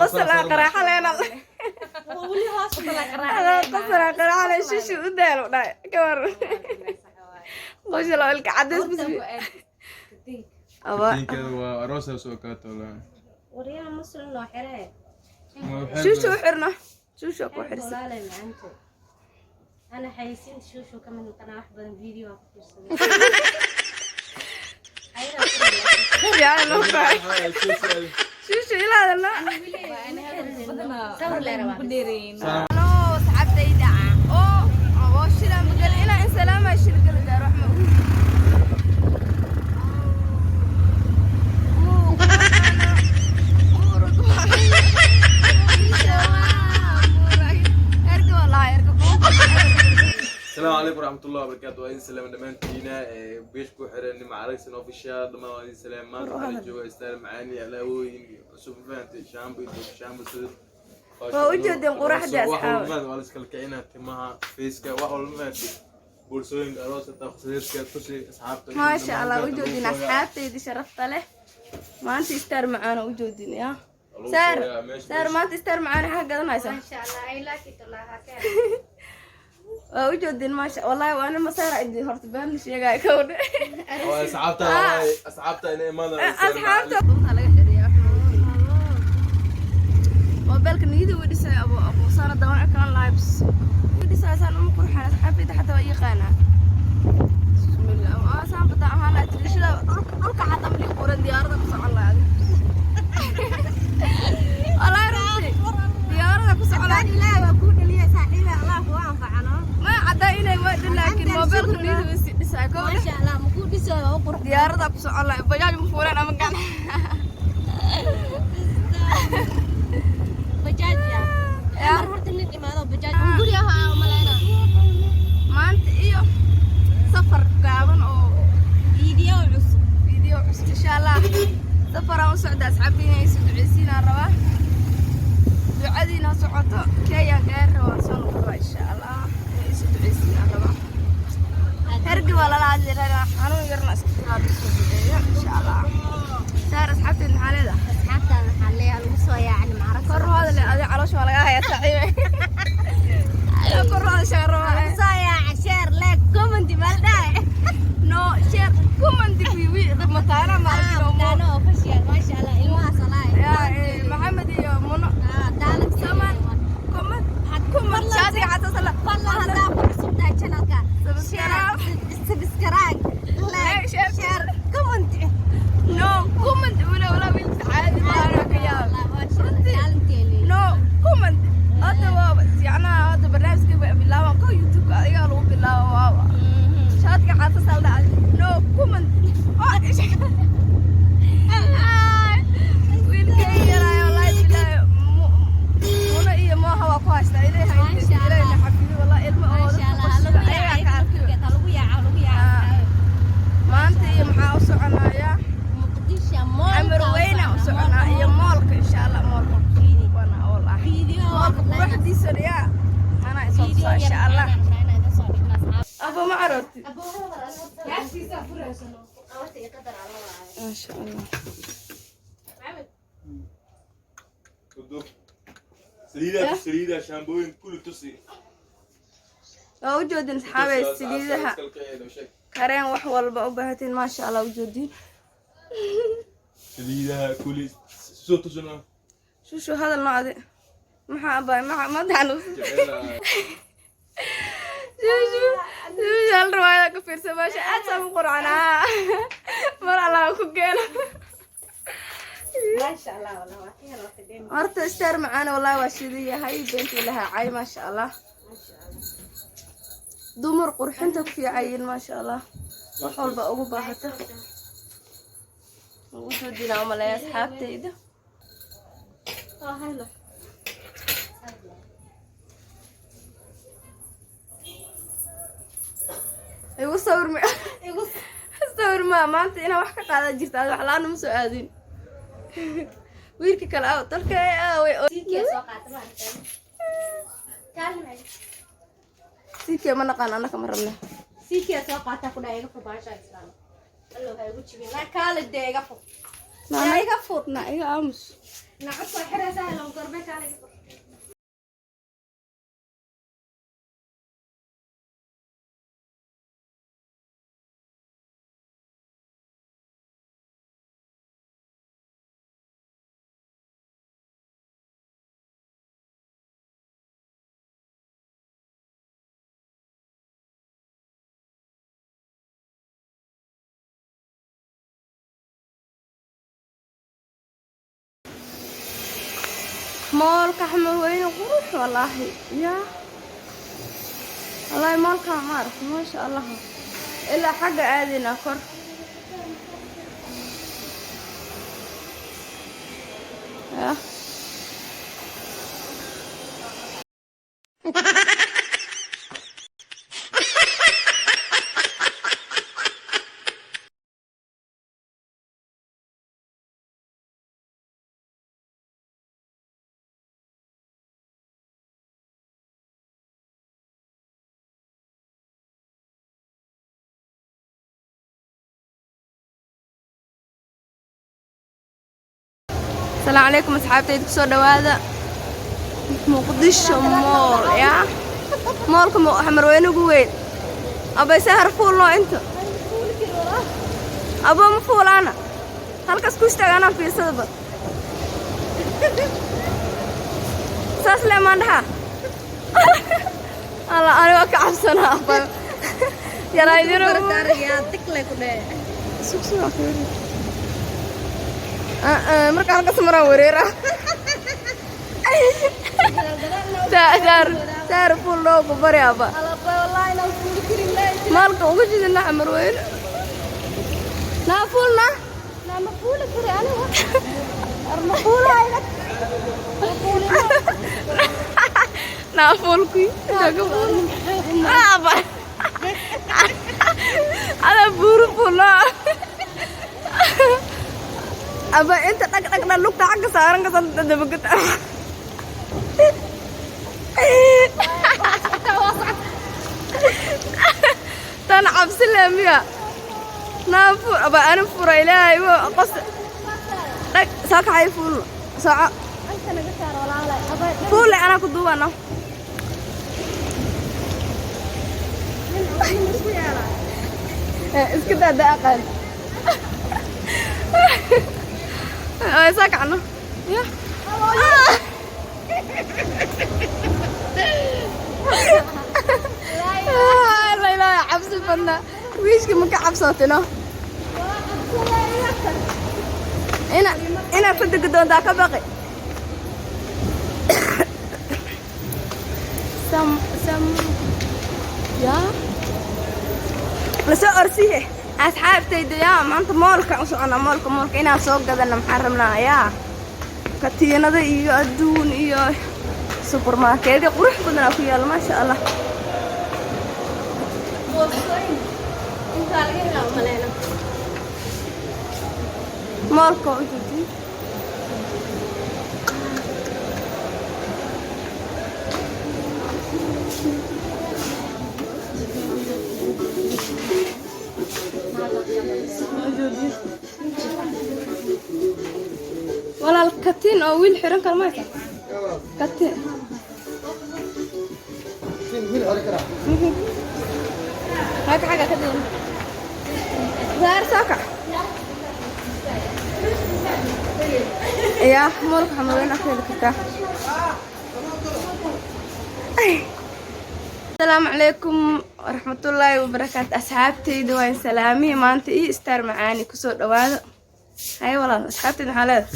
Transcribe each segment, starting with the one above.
Qosalaa qaraaxa leena. Weli hoos kala qaraaca. Qosalaa qaraaxa leen, shushu u daalo dhahay ka war. Qosala ilka cadays bas. Aba. Ninkeeda waa aroosa soo kaato la. Waryaha muslim noo xiree. Shushu u xirno, shushu ku xirsan. Walaalay macanto. Ana xayisiinta shuushu ka mid noqonaa, wax badan video waa ku fiirsaday. Yaa noo faay shushu ilaadana. Sawir lee rabaa. Halo asxaabtayda, oo oo shila magal inaa in salaama shil kala gaaro wax ma ogi. Asalaamu calaykum waraxmatullahi wabarakaatu. Waa idin salaam dhammaantiina beesh ku xiran Nimca Aragsan Official. Dhammaan waa idin salaam. Maanta waxaa la joogaa istaal macaani, alaabooyin cusub, ma fahantay? Shaambo iyo shaambo sidii Waa u jeedeen quraxda, wax asxaab. walba waa la iskala kicinaa, timaha, faceka, wax walba, ma fahantay? Boorsooyinka aroos xitaa khasariirka tusi asxaabta. Maasha Allah, u joodin asxaabtayda sharafta leh. Maanta istaar macaana u joodin ya saar saar. Maanta istaar macaana xaa gadanaysaa? Masha Allah, I like it Allah ka. Waa u joodin, maasha wallahi waana masaara idin horta been la sheegaayo kowdhe. Asxaabta, asxaabta inay imaadaan. Asxaabta laga xiriyaa mobilka niyada uu dhisay abo abo saara dawan kan lives uu dhisay saan uma qurxan. Asxaabtayda xataa waa yaqaanaa. Bismillah, waa saan bada ahaan lahaa tirishada dhulka dhulka xataa mali quran diyaarada ku socon lahaa. Wallahi runtii diyaarada ku socon lahaa. Ilaahay waa kuu dhaliya saaxiiba, Allah kugu anfacano. Ma cadda inay waa dhin, laakiin mobilka niyada uu sii dhisay kowdhe. Masha Allah, ma kuu dhisayo oo qurux. Diyaarada ku socon lahaa, bajaaj ma fuulaan ama gacan. Bajaaj ya. Mar horta nin imaado bajaaj guri ahaa maleyna. Maanta iyo safar gaaban oo Video cusub. Video cusub insha Allah. Safaraan u socda asxaabtiina ay soo duceysiinaan rabaa, ducadiina ha socoto. Kenyaan gaari rabaa, soo noqda insha Allah. Inay soo duceysiinaan rabaa. Hergi waa lala hadli rabaa, xanuun yarna iska jiraa, soo duceeyo insha Allah. Saar, asxaabteed maxaa leedahay? Asxaabtaada waxaa leeyahay lagu soo yaacin macrag. Kor u hadle adi, caloosha waa laga hayaa saaxiibe. Kor u hadashaa rabaa. Lagu soo yaaca, share, like, comment bal dhahay. No share, comment wiwi mataana ma arkin. Mataano Official, masha Allah, ilmahaas walahi. Ya Maxamed iyo Muno. Ah, talent. Saman comment comment shaatiga xataa sala. Fadlan haddaa ku cusub tahay channelka, Subscribe. Subscribe, like, share. Share, comment. No comment wala wala wiil caadi ma ana ka yaab. Runtii. No comment hadda waa yacnaa hadda barnaamijka bilaaban ko YouTube adiga lagu bilaabo waaba shaatiga xataa sala no comment. Wiilkay yaraayo, wallahi bilaahi Muna iyo Mooha waa ku haystaa. Ilaahay Masha Allah. Ilaahay na xafido wallahi ilmo oo Masha dadka Allah, lagu qosla ayagaa ka yaacay, arkiyo. lagu yaaca, lagu yaaca. Maanta iyo maxaa u soconayaa? Muqdisho mall. Camar weyna u soconaa iyo mallka insha Allah. Mallka wana ool ah, Video. Mallka quruxdiisa yaa anaa isoo tusaa insha Allah. Abo ma aroortid? Maasha Allah. Saliidaa, saliidaa, shaambooyin kulli tusi. Waa u joodin asxaabay, saliidaha, kareen, wax walba u baahatiin, maasha Allah, u joodin. Saliidaha kulli soo tusina. Shushu hadal noocde maxaa abaay maxaa ma taxanuusan? Shushu shushu hal riwaayada ka fiirsa, maasha aad saan u qurcanaa mar Allah ku keeno. Maasha Allah, wallah waa ka helo fideen. Horta istaar macaana wallahi waa shidan yahay, beentii lahaa cay, maasha Allah. Maasha Allah. Dumar qurxinta ku fiicayin, maasha Allah, wax walba ugu baahata ugu soo dinaa umaleeya asxaabtayda. Oh, hello. Igu sawir ma Igu sawir ma maanta inaa wax ka qaadan jirta aad wax la-aan uma soo aadin. Wiilka kale aw dalka aaway. Sikee soo qaata ma aragtay? Kaalin. Sikee ma naqaan annaka, ma rabne. Sikee soo qaata ku dhahay, iga fur baasha islaam. Allo ha igu jibin. La kaala dee iga fur. Na Iga fur. Na iga aamus. Nacas waa xiraysaa hello. Mallka Xamar Weyne qurux wallaahi. Yaa wallaahi, mallka ma aragta, maasha Allah. Ilaa xagga aadaynaa kor. Yaa. Asalaamu calaykum asxaabtayda, kusoo dhawaada Muqdisho Mall. Yaa, mallka Xamarweyne ugu weyn. Abay sahar, fuulnoo inta abo ma fuulaana? Halkaas ku istaaga, anaa fiirsadaba saas le maan dhaxaa. Alla, ani waa ka cabsanaa abay yaraydino. Sug, sug, aan fiiriyo. Marka halkaas maraan wareera. Saar saar, fuul loogu bari aba. Mallka ugu jidina Xamar Weyne naa fuulna. Ma fuuli kari aniga. Ma fuulayo. Naa fuulkuy aba, adaa buuru fuulno aba. Inta dhag dhag dha, lugta xagga saaran kasan dabagata. Tan cabsi le miya? Naa fuul aba, ani fura. Ilaahay wo qos dhag soo kaxay, fuul soco. Anta naga saar walaalay. Abay. Fuule, anaa ku duubano. Nin isku yeelaa. Iska daada aqaan ay soo kacno ya. La ilaaha, cabsi badna. Wiishka ma ka cabsootino? Inaad ku degi doontaa ka baqi. Sam sam yaa lasoo orsiye asxaabtayda. Yaa, maanta mallka u soconaa, mallka mallka inaan soo gadana. Maxaan rabnaa? Yaa, katiinada iyo adduun iyo supermarketya qurux badanaa ku yaalla, maasha Allah. Boorsooyin. Intaa laga helaa umaleena. Mallka waa u joogtiin. Walaal, katiin oo wiil xiran kara maysa? Katiin xagga xagga ka dhigan. Saar, soo kac. Yaa, mallka Xamarweyne ka heli kartaa. Asalaamu calaykum waraxmatullaahi wabarakaatu asxaabtayda, waan salaamihi maanta iyo Star Macaani kusoo dhawaado. Hay walaal, asxaabtayda maxaa leedahay?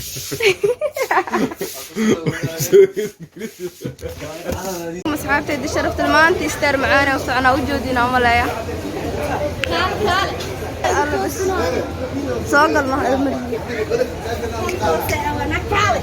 Asxaabtayda sharafta, maanta Star Macaani u soconaa, u joodina umaleeya. Kaale kaale. Alla bas soo galno. Kaale.